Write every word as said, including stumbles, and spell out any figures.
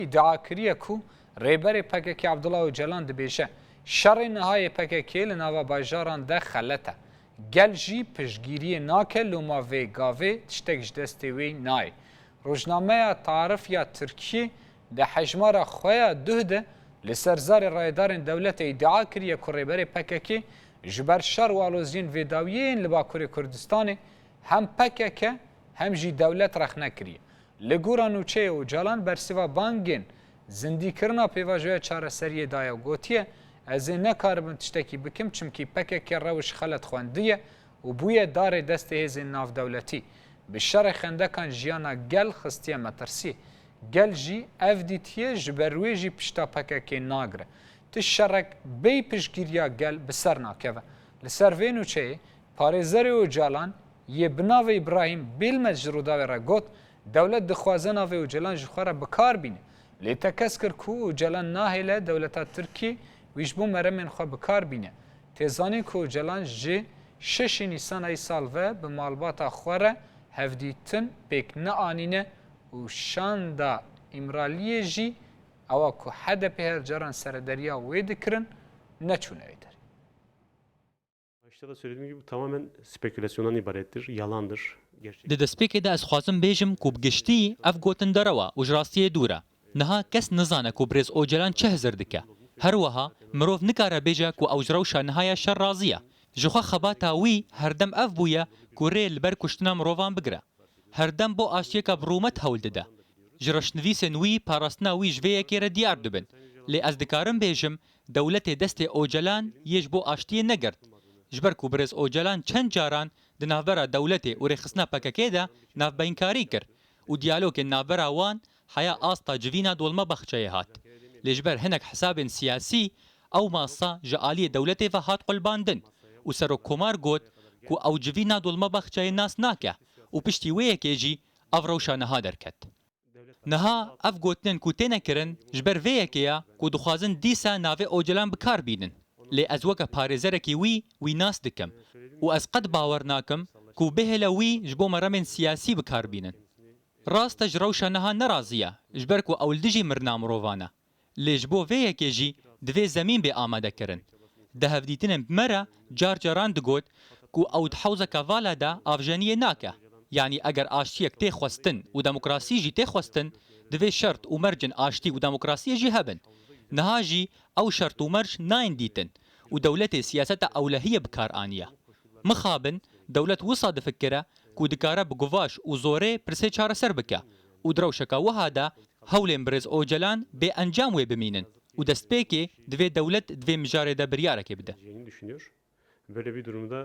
îdia kiriye ku Rêberê P K K Abdullah Ocalan dibêje, şerê niha yê P K K li nava bajaran de xelet e. Gel jî piştgiriyê nake loma vê gavê tiştek ji destê wê nayê. Rojnameya Tarif ya Tirkiyê di hejmara xwe ya duh de li ser zarê rayedarên dewletê îdia kiriye ku Rêberê P K K ji ber şer û aloziyên vê dawiyê yên li Bakurê Kurdistanê hem P K K hem jî dewlet rexne kiriye. Li gora nûçeyê Ocalan bersiva bangên zindîkirina pêvajoya çareseriyê daye û gotiye, ez ê nekaribim tiştekî bikim, çimkî P K K rewş xelet xwendiye û bûye darê destê hêzên navdewletî. Bi şerê xendekan jiyana gel xistiye metirsiyê. Gel jî ev dîtiye ji ber wê jî pişta P K K nagire. Ti şerek bêyî piştgiriya gel bi ser nakeve. Li ser vê nûçeyê, parêzerê Ocalan yê bi navê Îbrahîm Bîlmez ji Rûdawê re got, dewlet dixwaze navê Ocalan ji xwe re bi kar bîne. Lê tekez kir ku Ocalan nahêle dewleta Tirkî wî ji bo meremên xwe bi kar bîne. Tê zanîn ku Ocalan ji şeşê Nîsana îsal ve bi malbata xwe re hevdîtin pêk neanîne û şanda Îmraliyê jî, ewa ku H D P her caran serederiya wê dikirin, neçûne wê derê. Başta da söylediğim gibi bu tamamen spekülasyondan ibarettir, yalandır. Gerçek. Di destpêkê de ez xwazim bêjim ku bi giştî ev gotin derew e û ji rastiyê dûr e. Niha kes nizane ku birêz Ocalan çi hizir dike. Her wiha mirov nikare bêje ku ew ji rewşa niha ya şer razî ye. Jixwe xebata wî herdem ev bûye ku rê li ber kuştina mirovan bigire. Herdem bo aştiyeke bi rûmet hewl dide. Ji reşnivîsên wî parastina wî ji vê yekê re diyar dibin. Lê ez dikarim bêjim, dewletê destê Ocalan yê ji bo aştiyê negirt. Ji ber ku birêz Ocalan çend caran di navbera dewletê û rêxistina P K K de navbeynkarî kir û diyalogên navbera wan heya asta civîna Dolmabahçeyê hat. Lê ji ber hinek hesabên siyasî ew masa ji aliyê dewletê ve hat qulbandin û Serokkomar got ku ew civîna Dolmabahçeyê nas nake û piştî wê yekê jî ev rewşa niha derket. Niha ev gotinên ku têne kirin ji ber vê yekê ye ku dixwazin dîsa navê Ocalan bi kar bînin. Lê ez weke parêzerekî wî, wî nas dikim û ez qet bawer nakim ku bihêle wî ji bo meremên siyasî bi kar bînin. Rast e ji rewşa niha nerazî ye, ji ber ku ew li dijî mirina mirovan e. Lê ji bo vê yekê jî divê zemîn bê amadekirin. Di hevdîtinên bi me re car caran digot ku ew di hewzeke vala de avjeniyê nake. Yanî eger aştiyek tê xwestin û demokrasî jî tê xwestin, divê şert û mercên aştî û demokrasiyê jî hebin. Niha jî ew şert û merc nayên dîtin û dewletê siyaseta ewlehiyê bi kar aniye. Mixabin, dewlet wisa difikire ku dikare bi guvaş û zorê pirsê çareser bike û di rewşeke wiha de hewlên birêz Ocalan bê encam wê bimînin û destpêkê divê dewlet di vê mijarê de biryarekê bide. Böyle bir durumda